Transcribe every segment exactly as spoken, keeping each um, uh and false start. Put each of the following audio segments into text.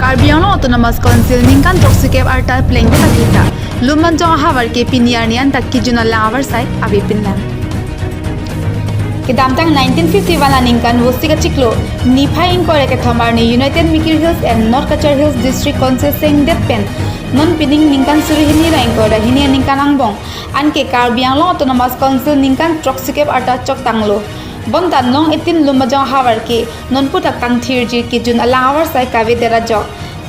Karbi Anglong Autonomous Council ningkan throksi kep arta plengdet akita Lumbajong ahavar ke pini arni anta kejun alang avarsai avepinlang. Kedamtang nineteen fifty-one aningkan Vosik achiklo niphai ingkoi ra kethom arni United Mikir Hills and North Cachar Hills District Council sengdet pen non pining ningkan suri hini ra ingkoi ra hini aningkan angbong anke Karbi Anglong Autonomous Council ningkan throksi kep arta choktanglo. Bonta nong etin Lumbajong ahavar ke nonpu ta kangthirjir kejun alang avarsai kavedet ajok.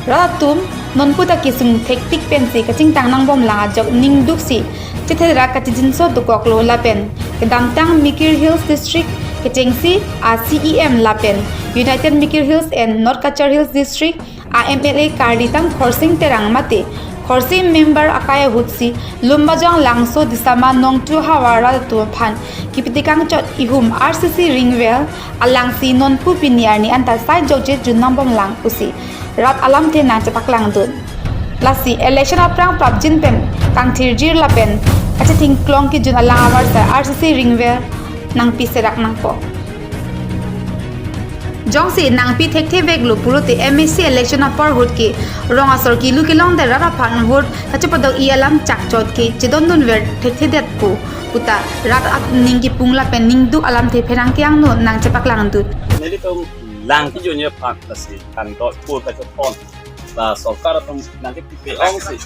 Rat atum nonpu ta kesung thektik pensi kachingtang nangbomlang ajok ningduksi chetherak kachijinso dokoklo lapen kedamtang Mikir Hills District kechengsi a C E M lapen United Mikir Hills and North Cachar Hills District a M L A kardi Tamkhor Sing Terang mate Khorsing member akai ahutsi Lumbajong Langso Disama Nongtu ahavar rat atum aphan kipitekang chot ihum R C C ring well alangsi nonpu pini arni anta sai jokje jun nangbomlang pusi rat alamthe nangchepaklangdun. Lasi election aphrang prapjin pen kangthirjir lapen kachethingklong kejun alang avarsai R C C ring well nangpiserak nangpo. Jongsi nangpi thektheveklo pulote M A C election apor ahut ke rong asor kilu kelongdet rat aphan vote kachepadok-i alam chakchot ke chedondunver thekthedetpo puta rat aning kipung lapen ningduk alamthe pherangke angno nangchepaklangdun. Nelitum lang kejunji aphan lasi kangdot pur kachothon. La sorkar atum nangkepi ongsi.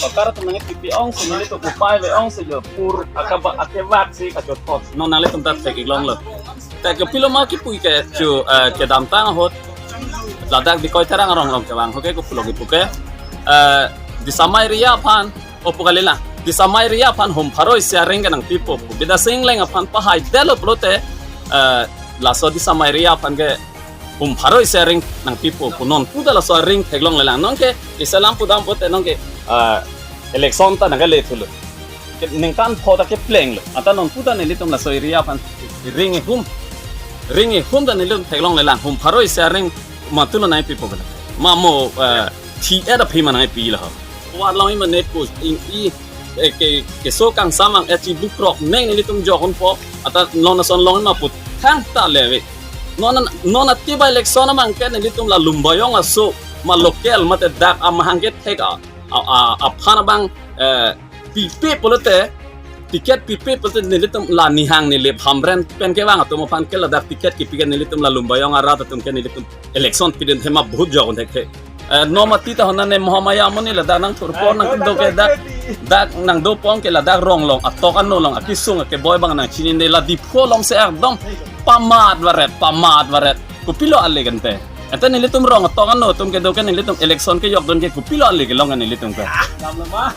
Sorkar atum nangkepi ongsi, nelitum upai le-ongsi jo pur akaba akevaksi kachothon. Non nanglitum ta theklonglo. Te kopilo ma kipu ke chu, eh, kedamtang ahut ladak Bikoi Terang arong along kevang. Oke, kopilo kipu ke. Eh, Disama area aphan, o pu kalila. Disama area aphan hum pharo isi aring ke nangpipo pu. Bidya Sing Engleng aphan pahaidetlo pulote, eh, laso Disama area aphan ke hum pharo isi aring nangpipo pu, nonpu ta laso aring theklonglelang. Nonke isi alam pudam pulote nonke, ah, election ta nangkele thulo. Ke ningkan pho ta keplenglo. Anta nonpu ta nelitum laso area aphan ring ihum. Ring ihum ta nelitum theklonglelang. Hum pharo isi aring matulo nangpipo bela. Mamo, ah, thi-et aphi ma nangpilo. Wan long ima ne post ing i, eh, ke, keso kangsam ang, eh, chibu krok neng nelitum jokon po, ata non ason long ima put thangta leve. Non, non ati ba election amang ke nelitum la Lumbajong aso ma local mate dak amahang kethek a, a, a, aphan abang, eh, pipe pulote, ticket pipe pulote nelitum la nihang nilip Hamren pen kevang atum aphan ke ladak ticket kipi ke nelitum la Lumbajong arat atum ke nelitum election pidun thema bahut jokon thekthe. Eh, non mati ta hona ne Mahamaya amonit ladak nangthurpo nangkedo ke dak, dak nangdopon ke ladak rong along atok ano along akesung akeboi abang nangchinine la Diphu alongsi ekdom pamat varet, pamat varet. Kopilo ale kante. Ante nelitum rong atok ano atum kedo ke nelitum election kejokdun ke kopilo ale kelong ke nelitum ke. Lam lama.